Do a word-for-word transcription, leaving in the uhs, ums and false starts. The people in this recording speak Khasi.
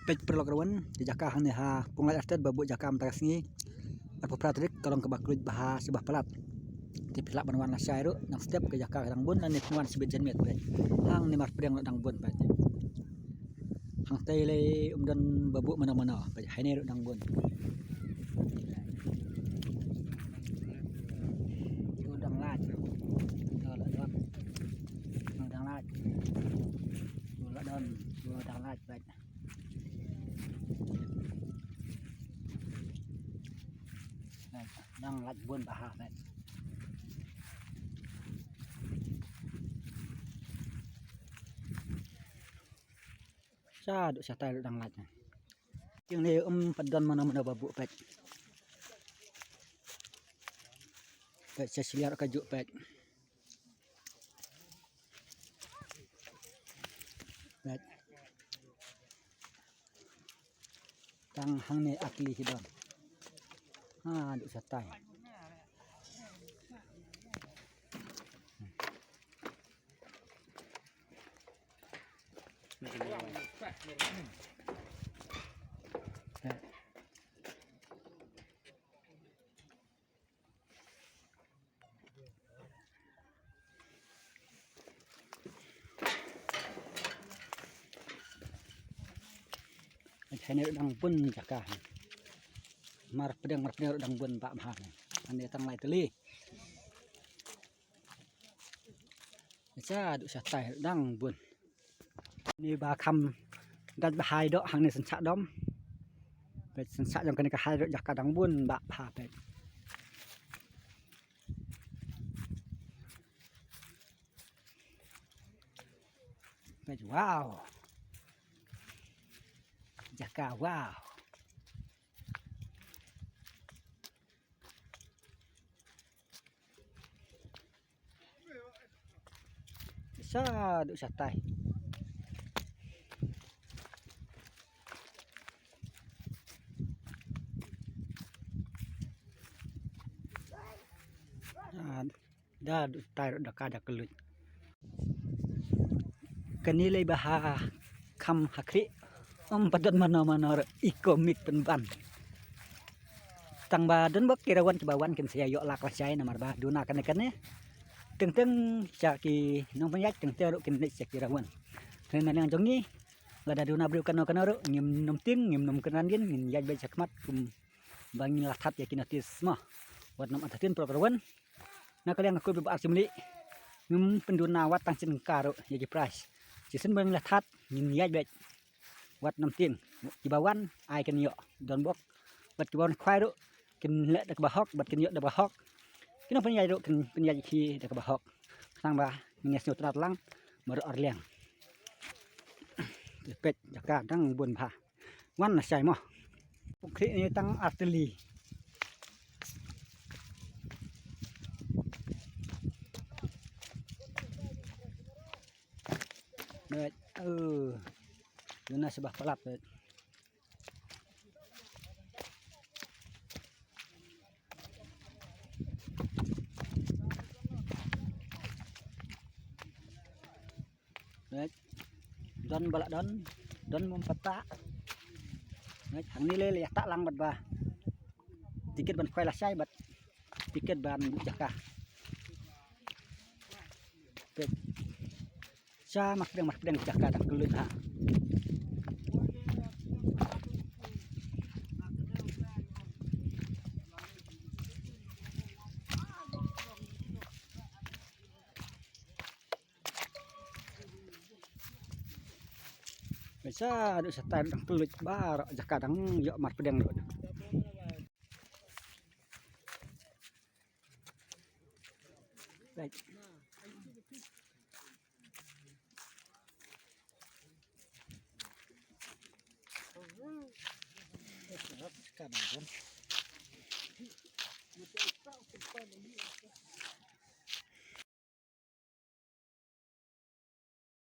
Peit paralok ruh, ka jaka hangne ha Punglait Artet ba buh jaka mynta ka sngi. Arphew phra tarik ka long kaba kylluid bha sha ba palat. Te phi lah ban wan lashai ruh, nang step ka jaka ka dang bun, lane phin wan shibit janmiet peit. Hangne marpdeng ruh dang bun peit. Hangtei lei ym don ba buh mano mano, peit hangne ruh dang bun. Ïoh dang lait. Ïoh la don. Ïoh dang lait. Ïoh la don. Ïoh dang lait peit. Dang lait bun bha peit. Sha duh shatai ruh dang lait. Tieng ne ym pat don mano mano ba buh peit. Peit sha shiliar ka juh peit. Peit. Tang hangne akli hi don. Ha, duh shatai. Hangne ruh dang bun jaka. Marpdeng, marpdeng ruh dang bun bha bha. Hangne tang lai tylli. Sha duh shatai ruh dang bun. Ni ba kham dait ba hai doh hangne synshah dom. Peit synshah jong kane ka hai ruh jaka dang bun bha bha peit. Peit, wow. Jaka, wow. Sha duh shatai. Ah, da duh shatai ruh da ka da kylluid. Kane lei ba ha kham ha khlieh. Ym pat don mano mano ruh i komik pynban. Tang ba don bok ki rawan kiba wan kin sa ïa ïoh lak lashai namar ba duna kane kane. Teng teng sha ki nongpynïaid teng teng ruh kin leit sha ki rawan. Te na liang jong ngi lada duna briew kano kano ruh ngim nym tieng ngim nym kynran dien ngin ïaid beit sha khmat kum ba ngin la that ïa ki notis mo. Wat nym artatien paralok ruh wan. Na ka liang ka kut ba ar shim lieh ngim pynduna wat tang sien ka ruh ïa ki prize. Shisien ba ngin la that ngin ïaid beit. Wat nym tieng kiba wan ai kin ïoh don bok. Bad kiba wan khwai ruh kin leh da kaba hok bad kin ïoh da kaba hok. Ki nongpynïaid ruh kin pynïaid hi da kaba hok. Khnang ba ngin ïa sngewtynnat lang baroh arliang. Peit jaka dang bun bha. Wan lashai mo. Pukhri ni tang ar tylli. Beit, eh, duna sha ba palat beit. Right. Don ba la don, don mum pata. Right. Hangne le le ta lang bad ba. Tiket ban khwai lashai bad tiket ban jaka. Right. Sha marpdeng marpdeng jaka dang kylluid ha. Sha duh shatai dang kylluid baroh jaka dang ïoh marpdeng ruh. Right.